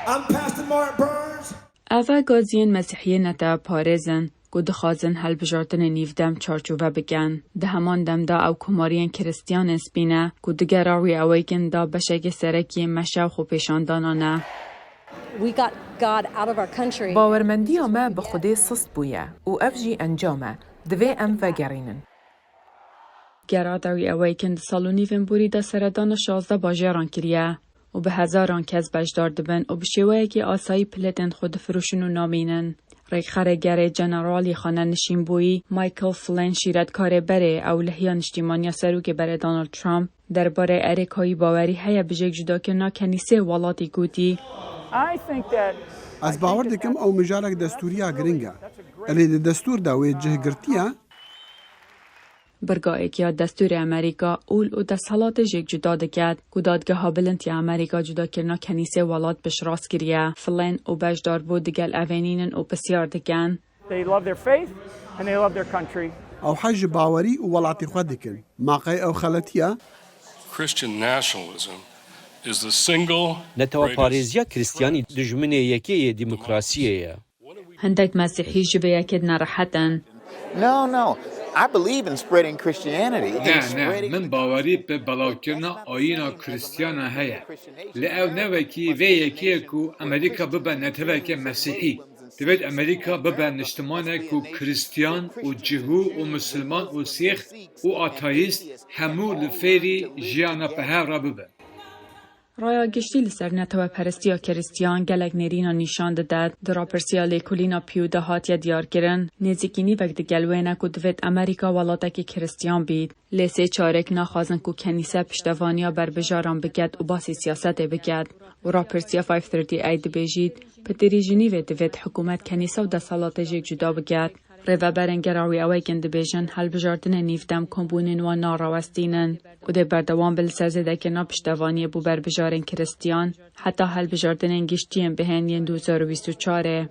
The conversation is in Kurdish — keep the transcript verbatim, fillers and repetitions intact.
I'm Pastor Mark Burns. Eva gaziyên Mesîhiyê neteweparêz in ku dixwazin hilbijartinên nîvdem çarçove bikin. Di heman demda ew komariyên Kiristiyanên spî ne ku di gera Reawaken da beşekê serekî meşe û xwepêşandana ne. We got God out of our country. Bawermendiya me bi Xwedê sist bûye û ev jî encam e. Divê em vegerînin. Gera Reawaken di sal û nîvên borî de seredana şazdeh bajaran kiriye û bi hezaran kes beşdar dibin û bi şêweyekî asayî pilêtên xwe difiroşin û namînin. Rêkxerê gerê Generalî Xanenişînbûyî Michael Flynn şîretkarê berê ew lehiya niştîmaniya serokê berê Donald Trump derbarê erêkayî bawerî heye bi jêkcudakirina kenîsê welatî gotî. Ez bawer dikim ew mijarek destûriya giring e. Elê di destûr de wê cih girtiye. Birga êk ya destûrê Amerîka ol û desthilatê jêk cuda diket ku Dadgeha Bilind ya Amerîka cudakirina kenîsê welat piştrast kiriye. Flynn û beşdarbû digel evê nînin û pisyar dikin. They love their faith and they love their country. Ew hez ji bawerî û welatê xwe dikin. Ma qey ew xeletiye? Christian nationalism is the single Neteweparêziya Kristiyanî dijminê yekê yê demokrasiyê ye. Hindek Mesîhî ji vê yekê nerehet in. No, no. I believe in spreading Christianity. Ne, ne, min bawerî bi belavkirina ayîna Kristiyana heye. Lê ew ne wekî vê yekê ye ku Amerîka bibe neteweke Mesîhî. Divêt Amerîka bibe niştimanek ku Kristiyan û Cihû û Misilman û Sîx û Atayîst hemû li fêrî jiyana bi hev re bibin. Raya giştî li ser neteweperestiya Kiristiyan gelek nêrînan nîşan dide. Di rapirsiya lêkolîna Pew de hatiye diyarkirin, nêzîkî nîvek digel wê ne ku divêt Amerîka welatekî Kiristiyan bît. Lê sê çarek naxwazin ku kenîse piştevaniya berbijaran biket û basî siyasetê biket. Û rapirsiya five thirty eight dibêjît, pitirî Jinîvê divêt hikûmet kenîse û desthilatê jêk cuda biket. Rêveberên gera Reawaken dibêjin hilbijartinên nîvdem kombûnên wan narawestînin û dê berdewam bin li ser zêdekirina piştevaniyê bo berbijarên Kiristiyan heta hilbijartinên giştî yên bihên yên du hezar û bîst û çar ê.